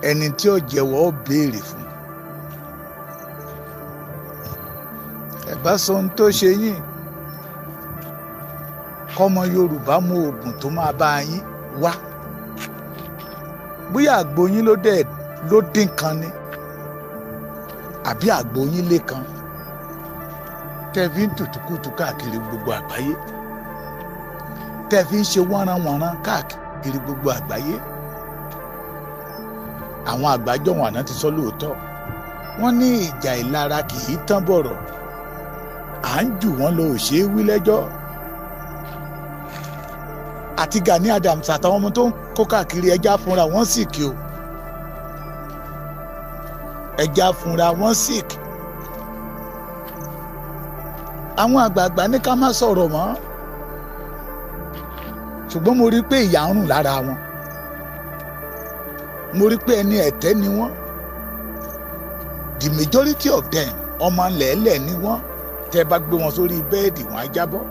Ẹni tí ó jẹ́wọ́ ó béèrè fún. Ẹ bá sọ ohun tó ṣe yín, kọ́mọ Yorùbá mú oògùn tó máa bá yín wá. Bóyá àgbo yín ló dẹ̀ ló dín kan ni, àbí àgbo yín lé kan, tẹ́ fi ń tùtùkùtù káàkiri gbogbo àgbáyé, tẹ́ fi ń ṣe wọ́nranwọ̀nran káàkiri gbogbo àgbáyé. Àwọn àgbájọ wọn àná ti sọ lóòótọ́, wọ́n ní ìjà ìlara kì í tán bọ̀rọ̀, à ń jù wọ́n lọ ò ṣe é wí lẹ́jọ́. Àti Gani Adams àtàwọn ọmọ tó ń kó káàkiri, ẹja fúnra wọn sick o, ẹja fúnra wọn sick. Àwọn àgbààgbà ní ká má sọ̀rọ̀ mọ́, ṣùgbọ́n mo rí i pé ìyà ń rùn lára wọn. Mo rí i pé ẹni ẹ̀tẹ́ ni wọ́n. The majority of them, ọmọ lẹ́lẹ̀ ni wọ́n. Tẹ́ bá gbé wọn sórí bẹ́ẹ̀dì, wọn á jábọ́.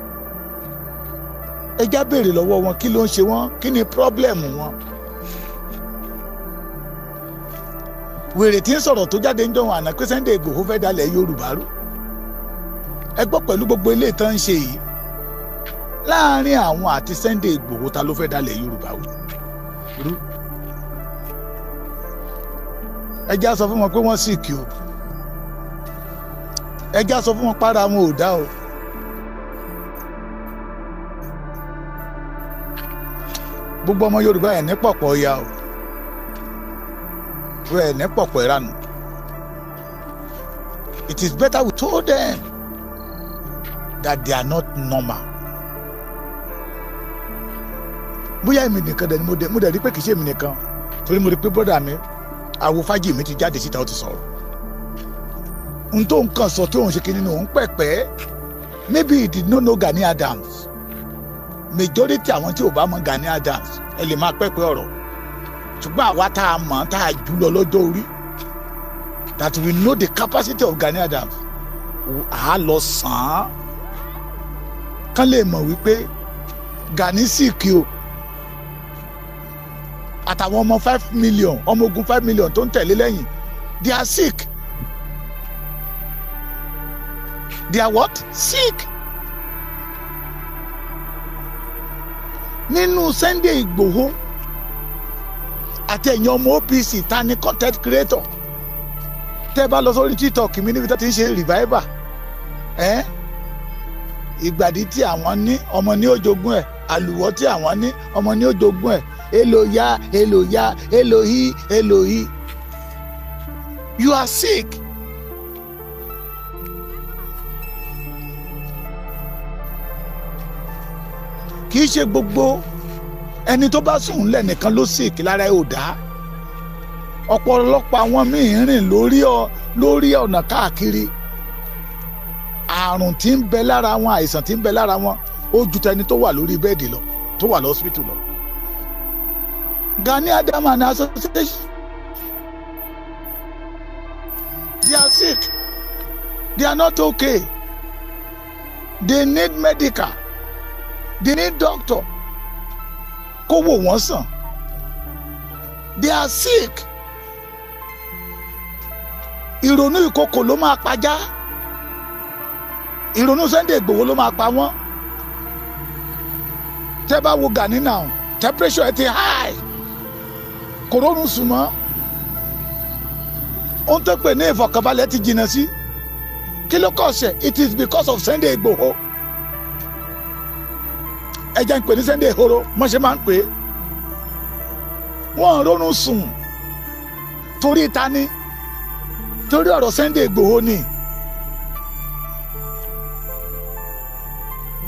Ẹja béèrè lọ́wọ́ wọn, kí ló ń ṣe wọ́n? Kí ni problem wọn? Wèrè tí ń sọ̀rọ̀ tó jáde ń jọ̀wọ́n àná pé Sunday Igboho fẹ́ dalẹ̀ Yorùbá rú, ẹ gbọ́, pẹ̀lú gbogbo ilé ìtàn ń ṣe yìí láàárín àwọn àti Sunday Igboho, ta ló fẹ́ dalẹ̀ Yorùbá rú? Ẹja sọ fún wọn pé wọ́n sick o. Ẹja sọ fún wọn para wọn ò dá o. Gbogbo ọmọ Yorùbá ẹ̀ ní pọ̀pọ̀ ya o, ẹ̀ ní pọ̀pọ̀ ìranù. It is better we told them that they are not normal. Bóyá èmi nìkan dẹ̀ ni mo dẹ̀ rí pé kì í ṣe èmi nìkan, torí mo rí pé brother mi àwo fájì mi ti jáde síta, ó ti sọ̀rọ̀ n tó nǹkan sọ tí òun ṣe kí nínú òun pẹ̀pẹ́. Maybe he did not know Gani Adams. Majority àwọn tí ò bá mọ Gani Adams, ẹ lè máa pẹ́pẹ́ ọ̀rọ̀, ṣùgbọ́n àwa tá a mọ̀, tá a jù lọ lọ́jọ́ orí, that we know the capacity of Gani Adams, à á lọ sàn án kán lè mọ̀ wípé Gani sick o, àtàwọn ọmọ 5 million, ọmọ ogun 5 million tó ń tẹ̀lé lẹ́yìn. They are sick. They are what? Sick. Nínú Sunday Igboho àti ẹ̀yin ọmọ OPC, ta ni content creator? Tẹ́ ẹ bá lọ sórí TikTok mi níbi tó ti ń ṣe revival ẹ́, ìgbàdí tí àwọn ní, ọmọ ní ojogún ẹ̀, àlùwọ́ tí àwọn ní, ọmọ ní ojogún ẹ̀, eloya eloya elohi elohi. You are sick. Kì í ṣe gbogbo ẹni tó bá sùn lẹ̀ nìkan ló sick lára ẹ̀ ò dá. Ọ̀pọ̀lọpọ̀ àwọn míì rìn lórí ọ lórí ọ̀nà káàkiri, àrùn tí ń bẹ lára wọn, àìsàn tí ń bẹ lára wọn, ó ju tẹni tó wà lórí bẹ́ẹ̀dì lọ, tó wà lọ́sibítù lọ. Gani Adams and association, they are sick. They are not okay. They need medical, they need doctor kó wò wọ́n sàn. They are sick. Ìrònú ìkòkò ló máa pajá, ìrònú Sunday Igboho ló máa pa wọ́n. Tẹ́ bá wo Gani now, temperature ẹ ti high, kò rọrùn sùn mọ́. Ohun tó pè ní ìfọ̀kànbalẹ̀ ti jìnnà sí. Kí ló kọ̀ ṣe? It is because of Sunday Igboho. Ẹ jẹ́ ń pè ní Sunday Ehoro, wọ́n ṣe máa ń pè é. Wọ́n rọrùn sùn torí ta ni? Torí ọ̀rọ̀ Sunday Igboho ni.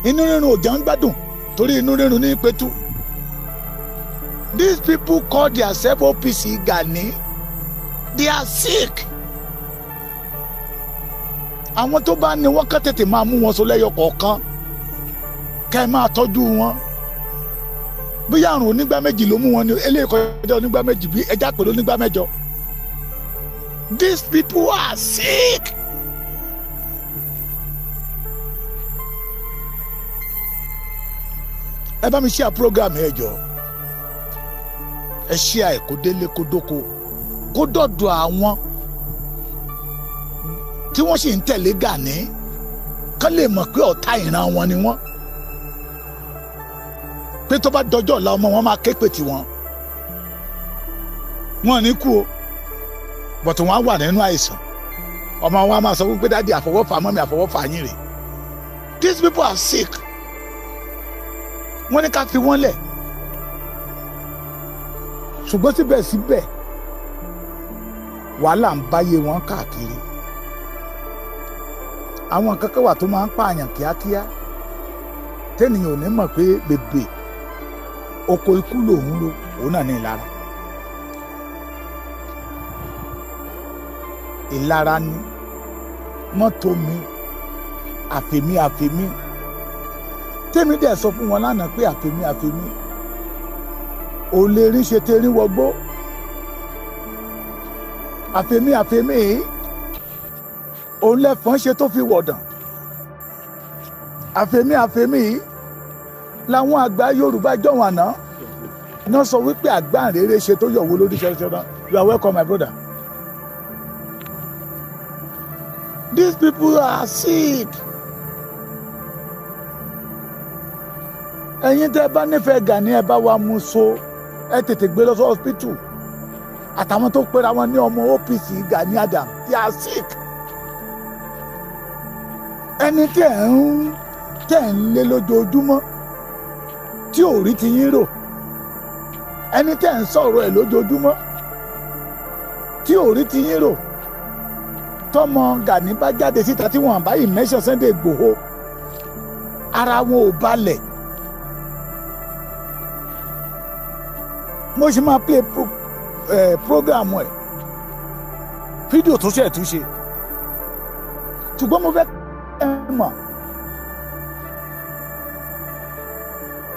Inú rírun ò jẹun gbádùn, torí inú rírun ní pẹ̀tù. These people call themselves OPC Gani. They are sick. Àwọn tó bá ní wọn kàn tètè máa mú wọn so lẹ́yọ kọ̀ọ̀kan, kẹ́ ẹ máa tọ́jú wọn. Bóyá àrùn onígbá méjì ló mú wọn ni, eléyìí kọjá onígbá méjì, bí ẹja pẹ̀lú onígbá mẹ́jọ. These people are sick. Ẹ bá mi share program, ẹ jọ, ẹ share ẹ kó délé kó dóko. Kó dọ̀dọ̀ àwọn tí wọ́n sì ń tẹ̀lé Gani, kán lè mọ̀ pé ọ̀tá ìran wọn ni wọ́n, pé tó bá dọjọ́ ọ̀la ọmọ wọn máa ké pè tiwọn. Wọn ní kú o, bọ̀tù wọn á wà nínú àìsàn, ọmọ wọn á máa sọ wípé daddy, àfọwọ́fà mummy, àfọwọ́fà yín rè. These people are sick. Wọ́n ní ká fi wọ́n lẹ̀, ṣùgbọ́n síbẹ̀síbẹ̀ wàhálà ń báyé wọn káàkiri. Àwọn kankan wà tó máa ń pààyàn kíákíá tẹ́nìyàn ò ní mọ̀ pé bèbè oko ikú lòun ro, òun náà ní ìlara. Ìlara ni mọ́tò mi, àfèmí àfèmí. Tèmi dẹ̀ sọ fún wọn lánàá pé àfèmí àfèmí ò lè rí ṣe tẹ́rí wọgbó. Àfèmí àfèmí òun lẹ́fọ̀n ṣe tó fi wọ̀dàn. Àfèmí àfèmí làwọn àgbà Yorùbá jọ̀wọ́n àná náà sọ wípé àgbáǹrere ṣe tó yọ̀wó lórí ṣẹṣẹrán. You are welcome, my brother. These people are sick. Ẹ̀yin tẹ́ bá nífẹ̀ẹ́ Gani, ẹ bá wa mú so, ẹ tètè gbé lọ sí hospital, àtàwọn tó pera wọn ní ọmọ OPC Gani Adam. They are sick. Ẹni tẹ́ ń lé lójoojúmọ́ tí ò rí ti yín rò, ẹni tẹ́ ń sọ̀rọ̀ ẹ̀ lójoojúmọ́ tí ò rí ti yín rò, tọmọ Gani bá jáde síta tí wọn bá yìí mẹ́sàn Sunday Igboho, ara wọn ò balẹ̀. Mo ṣe máa play program ẹ̀, fídíò tó ṣe túnṣe, ṣùgbọ́n mo fẹ́ ẹ mọ̀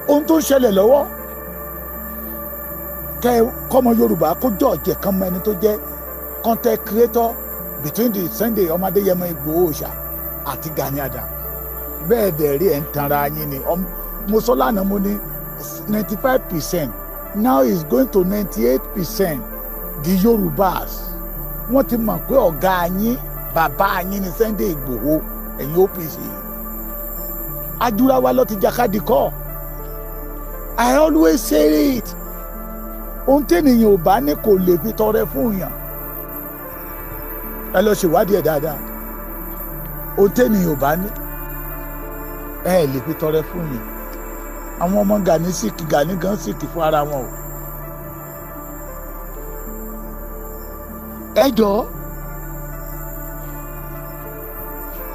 ohun tó ń ṣẹlẹ̀ lọ́wọ́, kẹ́ kọ́mọ Yorùbá kó jọ ọ̀jẹ̀ kan mọ ẹni tó jẹ́ content creator between the Sunday ọmọ Adéyẹmọ Ìgbòho Òòṣà àti Gani Adams. Bẹ́ẹ̀ dẹ̀ rí, ẹ̀ ń tanra yín ni. Mo sọ lánàá, mo ní 95%, now is going to 98%, the Yorùbás, wọ́n ti mọ̀ pé ọ̀gá yín, bàbá yín ni Sunday Ìgbòho. Ẹ̀yin OPC ajúrawa lọ ti jakadi kọ́. I always say it, ohun tẹ́nìyàn ò bá ní kò lè fi tọrẹ fún yàn. Ẹ lọ ṣèwádìí ẹ̀ dáadáa. Ohun tẹ́nìyàn ò bá ní, ẹ lè fi tọrẹ fún yàn. Àwọn ọmọ Gani sick, Gani gan sick fún ara wọn o. Ẹ jọ̀ọ́,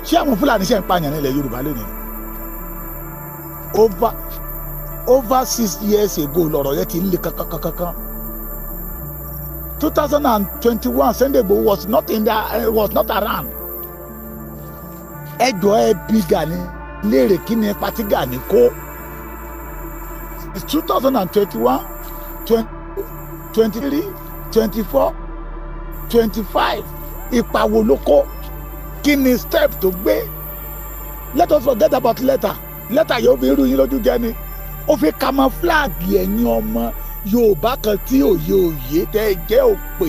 ṣé àwọn Fúlàní ṣe ń pààyàn nílẹ̀ Yorùbá lónìí? Over 6 years ago lọ̀rọ̀ yẹn ti ń le kankankankan. 2021, Sunday Igboho was not in there, was not around. Ẹ jọ̀ọ́, ẹ bí Gani léèrè, kí ni pati Gani kó 2021, 23, 24, 25? Ipa wo ló kó? Kí ni step tó gbé? Let us forget about letter. Letter yóò fi irú yín lójú jẹ ni, ó fi camouflage ẹ̀yin ọmọ Yorùbá kan tí òye òye tẹ́ ẹ jẹ́ òpè.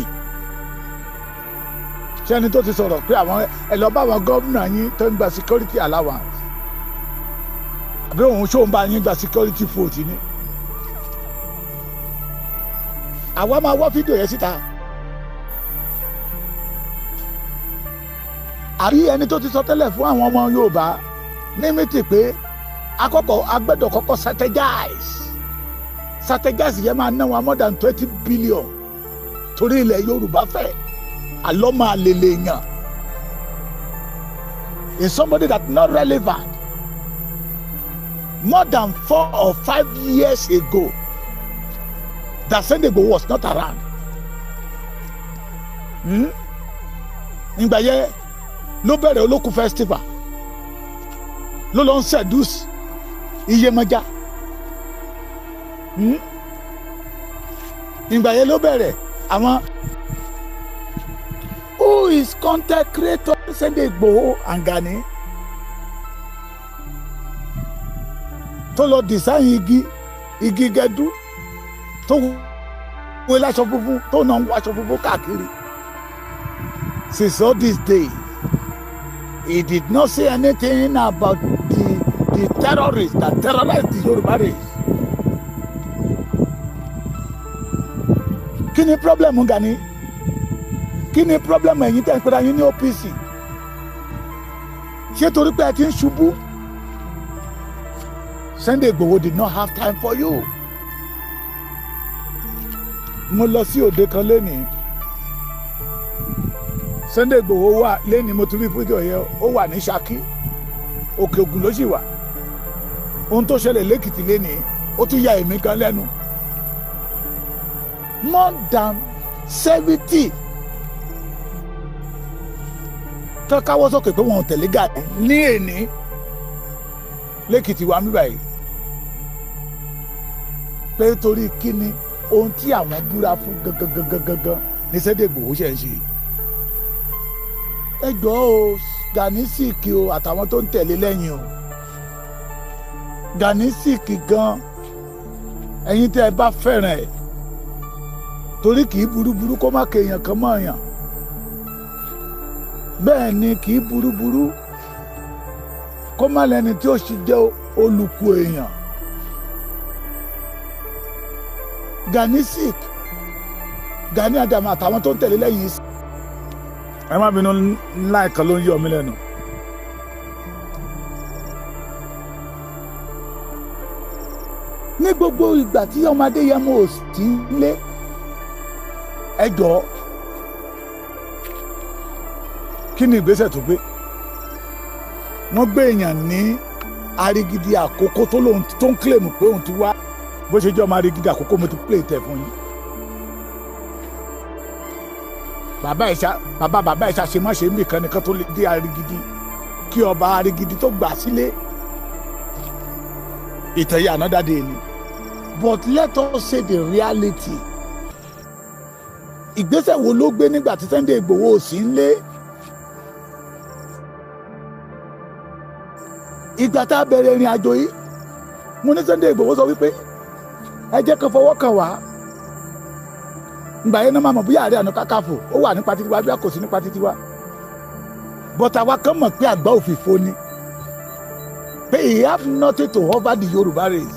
Ṣẹ́ni tó ti sọ̀rọ̀ pé àwọn ẹ lọ bá àwọn gómìnà yín tó ń gba security allowance, àbí òun ṣó ń bá yín gba security vote ni? Àwa máa wá fídíò yẹn síta. Àbí ẹni tó ti sọ tẹ́lẹ̀ fún àwọn ọmọ Yorùbá ní mítì pé akọ́kọ́ agbẹ́dọ̀ kọ́kọ́ strategize. Strategize yẹn máa ná wọn more than 20 billion, torí ilẹ̀ Yorùbá fẹ́ àlọ́ máa lè lè yàn is somebody that not relevant. More than 4 or 5 years ago that Sunday Igboho was not around. Ìgbà yẹn ló bẹ̀rẹ̀ Olókun Festival, ló lọ ń seduce Iyemọja. Ìgbà yẹn ló bẹ̀rẹ̀ àwọn. Who is content creator Sunday Igboho and Gani tó lọ design igi gẹdú tó wé láṣọ funfun tó náà ń wọ aṣọ funfun káàkiri. Since all this day, he did not say anything about the terrorists that terrorized the Yoruba race. Kí ni problem Gani? Kí ni problem ẹ̀yin tẹ́ ń pera yín ní OPC? Ṣé torí pé ẹ ti ń ṣubú? Sunday Igboho did not have time for you. Mo lọ sí òde kan lénìí. Sunday Igboho wà lénìí, mo tún rí fídíò yẹn, ó wà ní Ṣakí, Òkè Ògùn ló sì wà. Ohun tó ṣẹlẹ̀ lẹ́kìtì lénìí, ó tún ya èmi gan lẹ́nu. More than 70 tó káwọ́ sókè pé wọn ò tẹ̀lé Gani ní èní lẹ́kìtì wa mí báyìí, pé torí kíni ohun tí àwọn búra fún gangan gangan ní Sunday Igboho ṣe ń ṣe. Ẹ jọ̀ọ́ o, Gani sìkì o, àtàwọn tó ń tẹ̀lé lẹ́yìn o. Gani sìkì gan, ẹ̀yin tẹ́ ẹ bá fẹ́ràn ẹ̀, torí kì í burúburú kó má kéèyàn kan mọ́ èèyàn. Bẹ́ẹ̀ ni kì í burúburú kó má lẹ́ni tí ó sì jẹ́ olùkù èèyàn. Gani sick, Gani Adams àtàwọn tó ń tẹ̀lé lẹ́yìn. Ẹ má bínú, láìka ló ń yọ mí lẹ́nu. Ní gbogbo ìgbà tí ọmọ Adéyẹmọ ò sí lé, ẹ jọ̀ọ́, kí ni ìgbésẹ̀ tó gbé? Wọ́n gbé èèyàn ní Arigidi Àkókò tó lóun tó ń claim pé òun ti wá, bó ṣe jẹ́ ọmọ Arigidi Àkókò, mo ti play tẹ̀ fún yín. Bàbá ẹ̀ṣá, bàbá ẹ̀ṣá ṣe má ṣe ń bì kan nìkan tó lè dé Arigidi, kí ọba Arigidi tó gbà sílé. Ìtẹ̀yẹ another day ni. But let us say the reality. Ìgbésẹ̀ wo ló gbé nígbà tí Sunday Igboho ò sí ń lé? Ìgbà tá a bẹ̀rẹ̀ ìrìn àjò yìí, mo ní Sunday Igboho sọ wípé ẹ jẹ́ kan fọwọ́ kàn wá. Ìgbà yẹn náà máa mọ̀ bóyá Ààrẹ Ọ̀nà Kakanfò ó wà nípa títí wa bí a kò sí nípa títí wa. But àwa kan mọ̀ pé àgbá òfìfo ni, pé he have nothing to offer the Yorùbá race.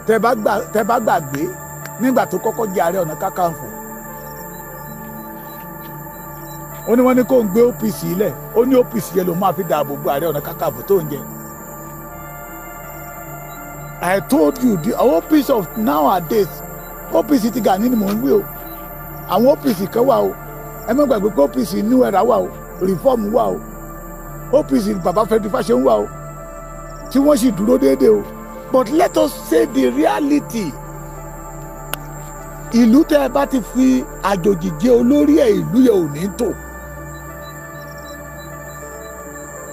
Tẹ́ bá gbàgbé nígbà tó kọ́kọ́ jẹ́ Ààrẹ Ọ̀nà Kakanfò, ó ní wọ́n ní kó ń gbé OPC lẹ̀, ó ní OPC yẹn ló máa fi dáàbò bo Ààrẹ Ọ̀nà Kakanfò tó ń jẹ. I told you the OPC of nowadays, OPC ti Gani ni mò ń wí o. Àwọn OPC kan wà o, ẹ má gbàgbé pé OPC New Era wà o, Reform wà o, OPC bàbá Frederick Fasehun wà o, tí wọ́n sì dúró déédéé o. But let us say the reality. Ìlú tẹ́ ẹ bá ti fi àjòjì jẹ olórí ẹ̀, ìlú yẹn ò ní tò.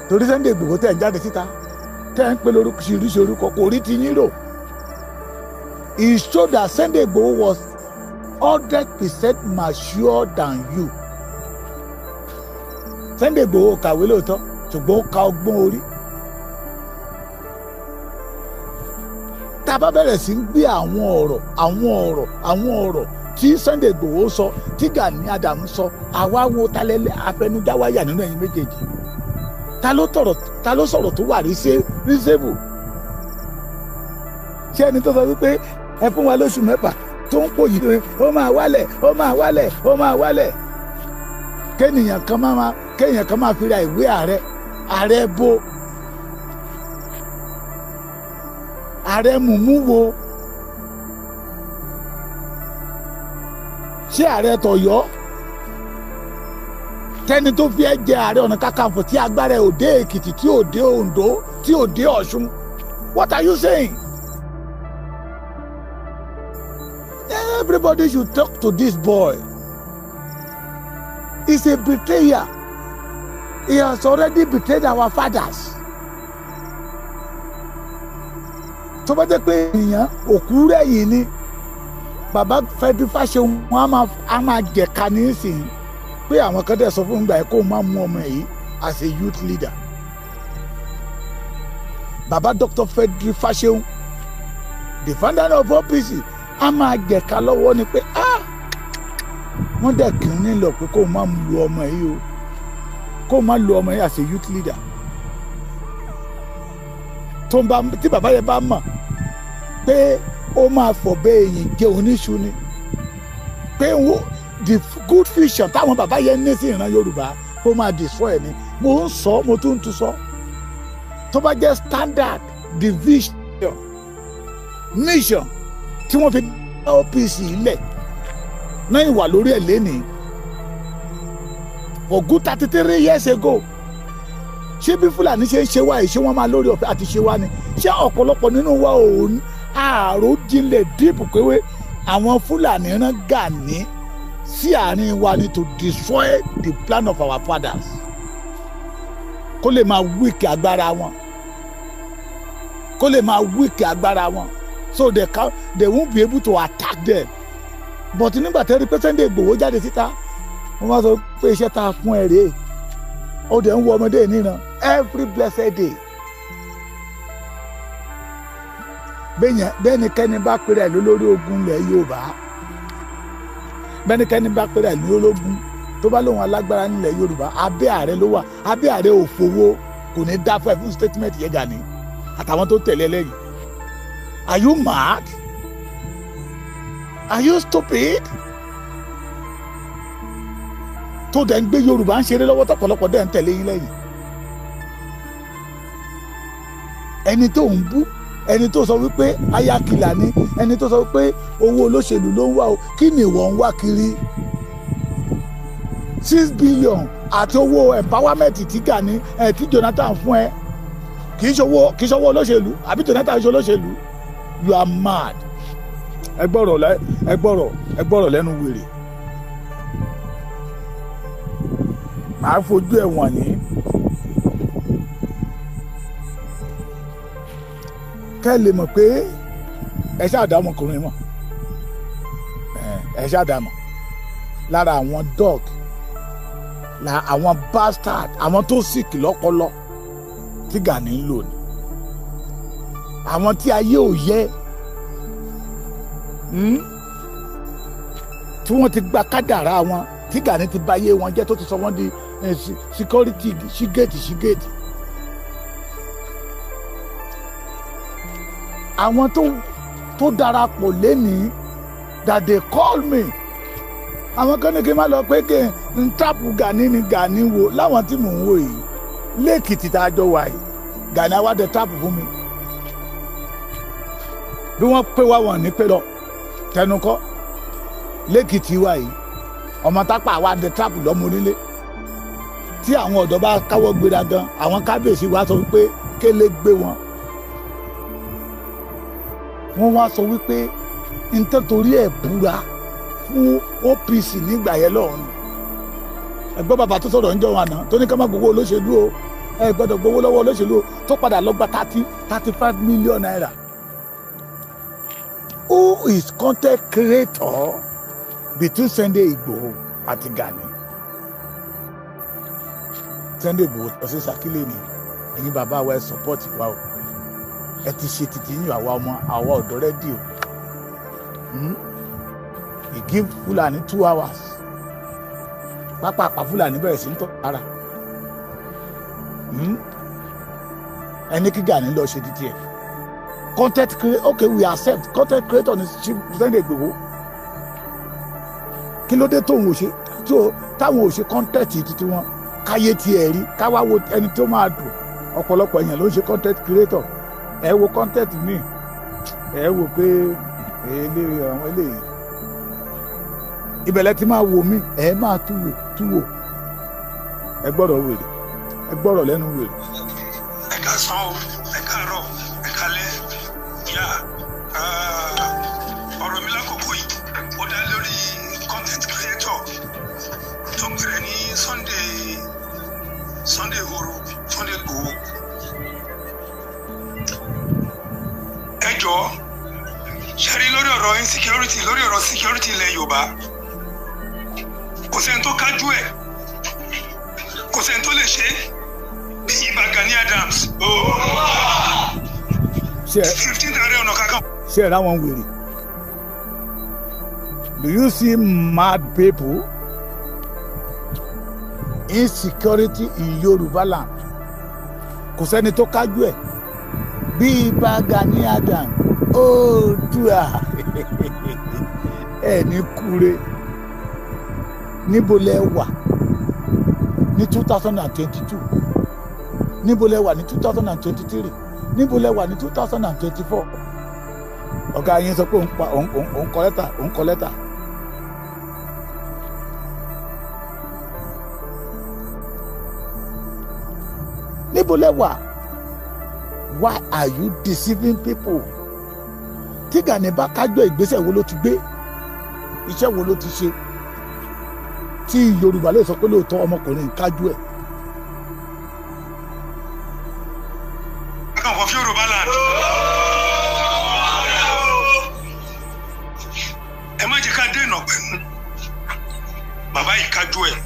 Torí Sunday Igboho tẹ́ ń jáde síta, tẹ́ ń pè lóríṣiríṣi orúkọ, kò rí ti yín rò. It showed that Sunday Igboho was 100% mature than you. Sunday Igboho kàwé lóòótọ́, ṣùgbọ́n ó ka ọgbọ́n orí. Tá a bá bẹ̀rẹ̀ sí ń gbé àwọn ọ̀rọ̀ àwọn ọ̀rọ̀ àwọn ọ̀rọ̀ tí Sunday Igboho sọ, tí Gani Adams sọ, àwa wo talẹ́lẹ́ afẹnujáwáyà nínú ẹ̀yin méjèèjì? Ta ló sọ̀rọ̀ tó wà reasonable? Ṣé ẹni tó sọ wípé ẹ fún wa lóṣù 6 tó ń pò yìí, ó máa wálẹ̀, ó máa wálẹ̀, ó máa wálẹ̀? Kéèyàn kan máa fi ra ìwé ààrẹ, ààrẹ bo, ààrẹ mùmú wo? Ṣé ààrẹ tọ̀yọ́? Tẹni tó fi ẹ́ jẹ Ààrẹ Ọ̀nà Kakanfò tí agbára ẹ̀ ò dé Èkìtì, tí ò dé Oǹdó, tí ò dé Ọ̀ṣun. What are you saying? Everybody should talk to this boy. He's a betrayer. He has already betrayed our fathers. Tó bá jẹ́ pé èèyàn òkú rẹ̀ yìí ni bàbá Frederick Fasehun, wọn á máa jẹ̀ka nísìnyí pé àwọn kan dẹ̀ sọ fún ìgbà yẹn kó máa mú ọmọ yìí as a youth leader. Bàbá Dr. Frederick Fasehun, the founder of OPC, A máa jẹ̀ka lọ́wọ́ ni pé ah, wọ́n dẹ̀ kí n nílò pé kó má lu ọmọ yìí o, kó má lu ọmọ yìí as a youth leader. Tó ń bá tí bàbá yẹn bá mọ̀ pé ó máa fọ̀bẹ èyìn jẹ oníṣu ni, pé the good vision táwọn bàbá yẹn ní sí ìran Yorùbá kó máa destroy ẹ̀ ni. Mo ń sọ, mo tún ń tún sọ, tó bá jẹ́ standard, the vision, mission tí wọ́n fi dá OPC lẹ̀ náà ìwà lórí ẹ̀ lénìí for good 33 years ago, ṣé bí Fúlàní ṣe ń ṣe wá yìí, ṣé wọ́n máa lórí ọ̀fẹ́ àti ṣe wá ni? Ṣé ọ̀pọ̀lọpọ̀ nínú wa ò ààrò jinlẹ̀ deep pé àwọn Fúlàní rán Gani sí àárín wa ni to destroy the plan of our fathers, kó lè máa weak agbára wọn, kó lè máa weak agbára wọn, so they won't be able to attack them? But nígbà tẹ́rí pé Sunday Igboho jáde síta, wọ́n máa sọ pé iṣẹ́ tá a fún ẹ rèé, ó dẹ̀ ń wo ọmọdé níran every blessed day. Bẹ́ẹ̀nikẹ́ni bá pèrè ẹ̀ lólórí ogun ilẹ̀ Yorùbá, bẹ́ẹ̀nikẹ́ni bá pèrè ẹ̀ lólógun, tó bá lóun alágbára nílẹ̀ Yorùbá, abẹ́ ààrẹ ló wà. Abẹ́ ààrẹ òfowó kò ní dá fún ẹ fún statement yẹn. Gani àtàwọn tó tẹ̀lé lẹ́yìn, are you mad? Are you stupid? Tó dẹ̀ ń gbé Yorùbá ń ṣeré lọ́wọ́, tọ̀pọ̀lọpọ̀ dẹ̀ ń tẹ̀lé yín lẹ́yìn. Ẹni tó ń bú, ẹni tó sọ wípé ayakìlà ni, ẹni tó sọ wípé owó olóṣèlú ló ń wá o, kí ni ìwọ ń wá kiri? 6 billion àti owó empowerment tí Gani ẹ tí Jonathan fún ẹ, kì í ṣe owó olóṣèlú, àbí Jonathan ṣe olóṣèlú? You are mad. Ẹ gbọ́rọ̀, ẹ gbọ́rọ̀, ẹ gbọ́rọ̀ lẹ́nu wèrè. Màá fojú ẹ̀ wọ̀nyí kẹ́ ẹ lè mọ̀ pé ẹ ṣáà dá ọmọkùnrin mọ̀, ẹ ṣáà dá mọ̀ lára àwọn dog la, àwọn bastard, àwọn tó sick lọ́pọlọ tí Gani ń lò ní, àwọn tí ayé ò yẹ, tí wọ́n ti gba kádàrá wọn, tí Gani ti bà ayé wọn jẹ́, tó ti sọ wọ́n di security ṣígẹ́ẹ̀tì ṣígẹ́ẹ̀tì. Àwọn tó darapọ̀ lénìí that they call me, àwọn kan ní kí n má lọ pé kí n trap Gani ni. Gani wo láwọn tí mò ń wò yìí lẹ́kìtì tá a jọ wà yìí? Gani á wá dẹ trap fún mi. Bí wọ́n pé wá, wọ́n ní pé lọ tẹnukọ́ lẹ́kìtì wa yìí. Ọmọ tápà wá dẹ trap lọ́mọ onílé. Tí àwọn ọ̀dọ́ bá káwọ́ gbéra gan, àwọn kábíyèsí wa sọ wípé kélé gbé wọn. Wọ́n wá sọ wípé nítorí ẹ̀ búra fún OPC nígbà yẹn lọ́hùn. Ẹgbọ́n bàbá tó sọ̀rọ̀ ń jọ wọn àná, tó ní ká má gbowó olóṣèlú o, ẹ gbọ́dọ̀ gbowó lọ́wọ́ olóṣèlú o, tó padà lọ gba 35 million naira. Who is content creator between Sunday Igboho àti Gani? Sunday Igboho lọ sí Ṣakí ni. Ẹ̀yin bàbá wa, ẹ support wa o. Ẹ ti ṣe títí yín, àwa ọmọ, àwa ọ̀dọ́ ready o. He give Fulani 2 hours, pápápá Fúlàní bẹ̀rẹ̀ sí ń tọ́ ara. Ẹni kí Gani lọ ṣe títí ẹ̀ content creator. Okay, we accept content creator ni Chief Sunday Igboho. Kí ló dé tóun ò ṣe táwọn ò ṣe content títí wọn, káyé tiẹ̀ rí, káwá wo ẹni tó máa dùn? Ọ̀pọ̀lọpọ̀ èèyàn ló ń ṣe content creator. Ẹ wo content míì, ẹ wo pé èlé àwọn eléyìí ìbẹ̀lẹ̀ tí máa wò mí, ẹ máa tú wò, tú wò. Ẹ gbọ́dọ̀ wèrè, ẹ gbọ́dọ̀ lẹ́nu wèrè. Ẹ káàsán o, ẹ káàárọ̀, ẹ kálẹ́. Yá, ọ̀rọ̀ mi lákòókò yìí, ó dá lórí content creator tó ń pèrè ní Sunday Igboho, Sunday Igboho. Ẹ jọ̀ọ́, ṣe rí lórí ọ̀rọ̀ insecurity, lórí ọ̀rọ̀ security ilẹ̀ Yorùbá, kò sẹ́ni tó kájú ẹ̀, kò sẹ́ni tó lè ṣe é bí Ìbà Gani Adams, ṣé 15th Ààrẹ Ọ̀nà Kakanfò. Ṣé ẹ ráwọn wèrè? Do you see mad people? Insecurity in Yorùbá land, kò sẹ́ni tó kájú ẹ̀ bí Ìbà Gani Adams. Oòduà ẹ̀ ní kúre. Níbo lẹ wà ní 2022? Níbo lẹ wà ní 2023? Níbo lẹ wà ní 2024? Ọ̀gá yín sọ pé òun pa òun kọ lẹ́tà, òun kọ lẹ́tà. Níbo lẹ wà? Why are you deceiving people? Tí Gani bá kájọ, ìgbésẹ̀ wo ló ti gbé? Iṣẹ́ wo ló ti ṣe tí Yorùbá lè sọ pé lóòótọ́ ọmọkùnrin ń kájú ẹ̀? Kakanfò of Yorùbá land. Ẹ má jẹ́ ká dènà pẹ̀lú bàbá yìí, kájú ẹ̀.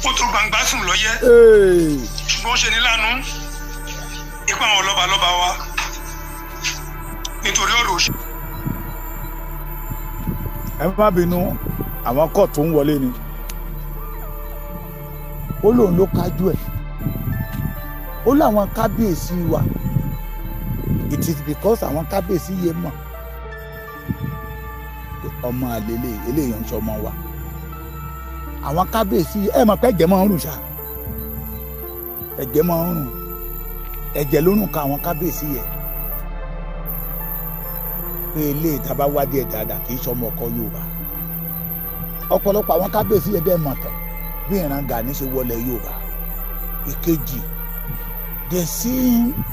Ó tó gbangba sùn lọ́yẹ́. Ṣùgbọ́n ó ṣe ní lánàá ipa àwọn lọ́balọ́ba wa nítorí ọ̀rọ̀ òṣèlú. Ẹ má bínú, àwọn kọ́ tó ń wọlé ni. Ó lóun ló kájú ẹ̀, ó láwọn kábíyèsí wa. It is because àwọn kábíyèsí yẹn mọ̀ pé ọmọ àlele eléyìí ń sọmọ wa. Àwọn kábíyèsí, ẹ mọ̀ pé ẹ̀jẹ̀ máa ń rùn ṣá, ẹ̀jẹ̀ máa ń rùn, ẹ̀jẹ̀ ló rùn ká àwọn kábíyèsí yẹn pé eléyìí tá a bá wádìí ẹ̀ dáadáa, kì í sọmọ ọkọ Yorùbá. Ọ̀pọ̀lọpọ̀ àwọn kábíyèsí yẹn dẹ́ mọ̀ tán bí ìran Gani ṣe wọlé Yorùbá. Ìkejì, they see him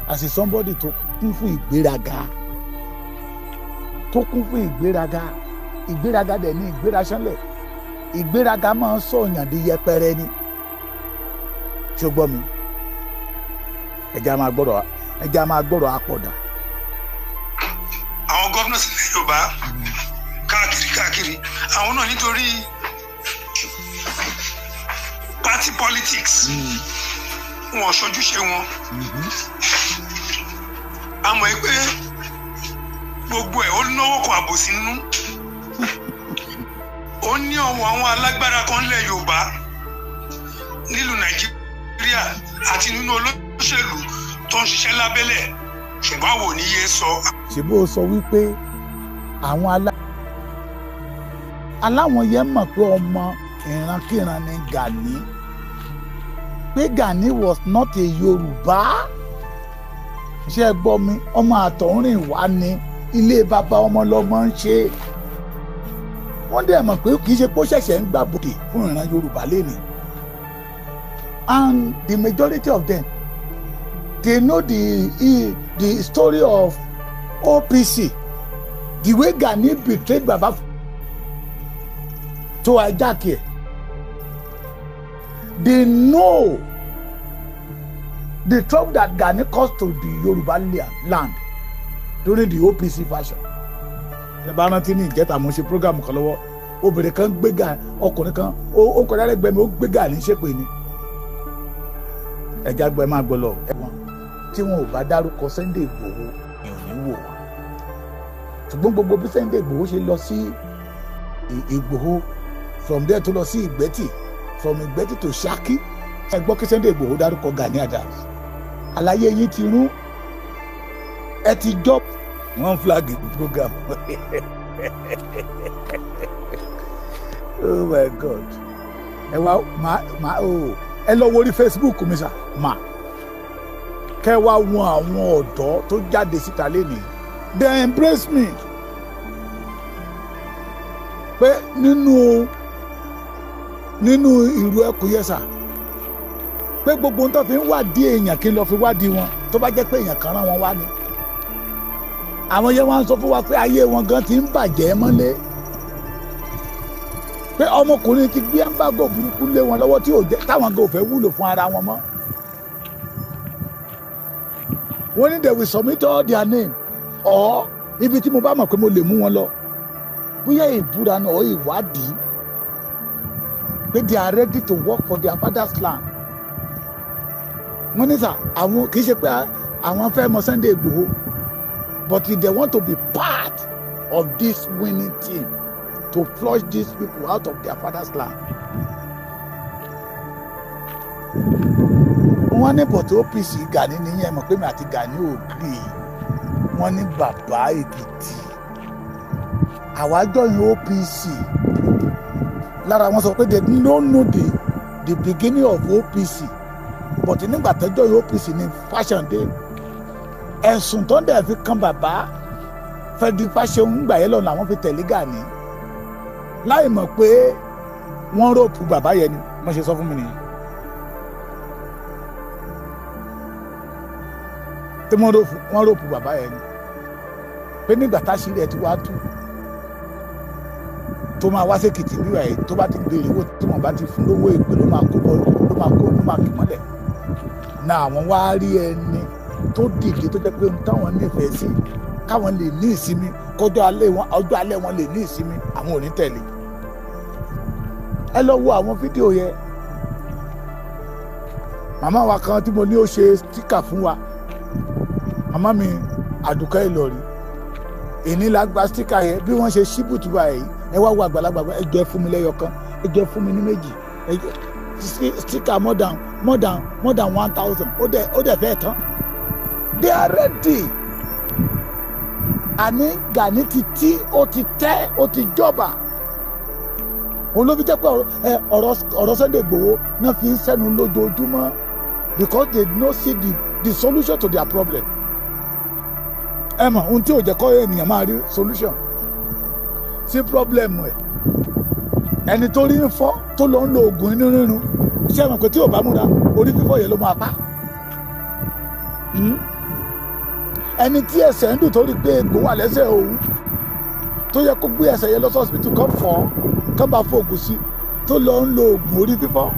as a somebody tó kún fún ìgbéraga, tó kún fún ìgbéraga. Ìgbéraga dẹ̀ ní ìgbéraṣánlẹ̀. Ìgbéraga máa ń sọ̀yàn di yẹpẹrẹ ni. Ṣé o gbọ́ mi? Ẹja máa gbọ́rọ̀, ẹja máa gbọ́rọ̀ àpọ̀dà. Àwọn gómìnà sílẹ̀ Yorùbá káàkiri káàkiri, àwọn náà nítorí party politics, wọn ò ṣojúṣe wọn. A mọ̀ ẹ́ pé gbogbo ẹ̀ ó náwó kan àbòsí nínú, ó ní ọwọ́ àwọn alágbára kan ńlẹ̀ Yorùbá, nílùú Nàìjíríà àti nínú olóṣèlú tó ń ṣiṣẹ́ lábẹ́lẹ̀, ṣùgbọ́n àwọn ò ní yé sọ. Ṣé bó sọ wípé àwọn aláwọn yẹn mọ̀ pé ọmọ ìrankíran ni Gani, pé Gani was not a Yorùbá? Ṣé ẹ gbọ́ mi? Ọmọ àtọ̀húnrìn wá ní ilé bàbá ọmọ lọmọ ń ṣe. Wọ́n dẹ̀ mọ̀ pé kì í ṣe pé ó ṣẹ̀ṣẹ̀ ń gbàbọ̀dè fún ìran Yorùbá lẹ́nìí. And the majority of them, they know the story of OPC, the way Gani betrayed Baba to hijack it. They know the trouble that Gani caused to the Yoruba land during the OPC version. Ẹ bá rántí, ní ìjẹta, mo ṣe program kan lọ́wọ́, obìnrin kan gbé Gani, ọkùnrin kan ó kọjá lẹ́gbẹ̀ẹ́ mi, ó gbé Gani ṣépè ni. Ẹja gbẹ máa gbọ́ lọ. Ẹ̀wọ̀n tí wọn ò bá dárúkọ Sunday Igboho ni ò ní wò wá, ṣùgbọ́n gbogbo bí Sunday Igboho ṣe lọ sí Ìgbòho, from there tó lọ sí Ìgbẹ́tì, from Ìgbẹ́tì to Ṣakí, ẹ gbọ́ kí Sunday Igboho dárúkọ Gani Adams, àlàyé yín ti rún, ẹ ti jọ́ wọ́n flag program. Oh my God! Ẹ wá máa máa o, ẹ lọ wo orí Facebook mi sà má, kẹ wá wọn àwọn ọ̀dọ́ tó jáde síta lénìí. They embrace me pé nínú ìlú ẹkùn yẹsà, pé gbogbo ohun tó fi ń wádìí èèyàn, kí n lọ fi wádìí wọn, tó bá jẹ́ pé èèyàn kan rán wọn wá ni. Àwọn yẹn wá ń sọ fún wa pé ayé wọn gan ti ń bàjẹ́ mọ́lé, pé ọmọkùnrin ti gbé embargo burúkú lé wọn lọ́wọ́ tí ò jẹ́ táwọn gan ò fẹ́ wúlò fún ara wọn mọ́. Wọ́n ní they will submit all their name or ibi tí mo bá mọ̀ pé mo lè mú wọn lọ, bóyá ìbúra náà or ìwádìí, pé they are ready to work for their father's land. Wọ́n ní sà, àwọn kì í ṣe pé àwọn fẹ́ mọ Sunday Igboho, but they want to be part of this winning team to flush these people out of their father's land. Wọ́n ní bọ̀tí OPC Gani nìyẹn, mọ̀ pé mi àti Gani ò gree. Wọ́n ní bàbá Èkìtì, àwa join OPC. Lára wọn sọ pé they don't know the beginning of OPC, but nígbà tó join OPC ní fashion dé. Ẹ̀sùn tó ń dẹ̀ fi kan bàbá Frederick Fasehun ń gbà yẹn lọ́nà, àwọn fi tẹ̀lé Gani láì mọ̀ pé wọ́n rope bàbá yẹn ni. Wọ́n ṣe sọ fún mi nìyẹn tí wọ́n rope bàbá yẹn ni, pé nígbà táṣírí ẹ̀ ti wá tú, tó máa wá sékìtì bí wàá tó bá ti béèrè owó, tí wọ́n bá ti fún lówó, ìpè ló máa kó bọ́, ló máa kó, ló máa kì mọ́lẹ̀. Na àwọn wá rí ẹni tó dìde, tó jẹ́ pé ohun táwọn nífẹ̀ẹ́ sí, káwọn lè ní ìsinmi, kọjọ́ alẹ́ wọn, ọjọ́ alẹ́ wọn lè ní ìsinmi, àwọn ò ní tẹ̀lé. Ẹ lọ wo àwọn fídíò yẹn. Màmá wa kan tí mo ní ó ṣe sticker fún wa, màmá mi Àdùkẹ́ Ìlọrí, èní la gba sticker yẹn. Bí wọ́n ṣe ṣíbùtù wa yìí, ẹ wá wo àgbàlagbà, ẹ jẹ́ fún mi lẹ́yọ kan, ẹ jẹ́ fún mi ní méjì, ẹ jẹ́ sticker more than 1,000. Ó dẹ̀ fẹ́ tán. They are ready. Àní Gani ti tí ó ti tẹ́, ó ti jọba. Òun ló fi jẹ́ pé ọ̀rọ̀ Sunday Igboho náà fi ń sẹ́nu lójoojúmọ́, because they no see the solution to their problem. Ẹ mọ̀ ohun tí ò jẹ́ kọ́ ènìyàn máa rí solution sí problem ẹ̀. Ẹni tó rí ń fọ́, tó lọ ń lo oògùn inú rírun, ṣé ẹ mọ̀ pé tí ò bá múra, orí fífọ́ yẹn ló máa pa? Ẹni tí ẹsẹ̀ ń dùn, tó rí pé egbò wà lẹ́sẹ̀ òun, tó yẹ kó gbé ẹsẹ̀ yẹn lọ sí hospital kan fọ́, kán bá fọ oògùn sí, tó lọ ń lo oògùn orí fífọ́,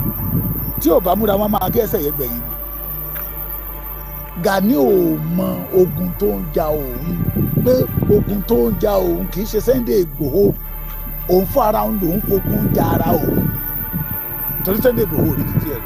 tí ò bá múra, wọn máa gé ẹsẹ̀ yẹn gbẹ̀yìn ni. Gani ò mọ ogun tó ń ja òun, pé ogun tó ń ja òun kì í ṣe Sunday Igboho. Òun fún ara òun lòun fogun ja ara òun, torí Sunday Igboho ò rí títí ẹ̀.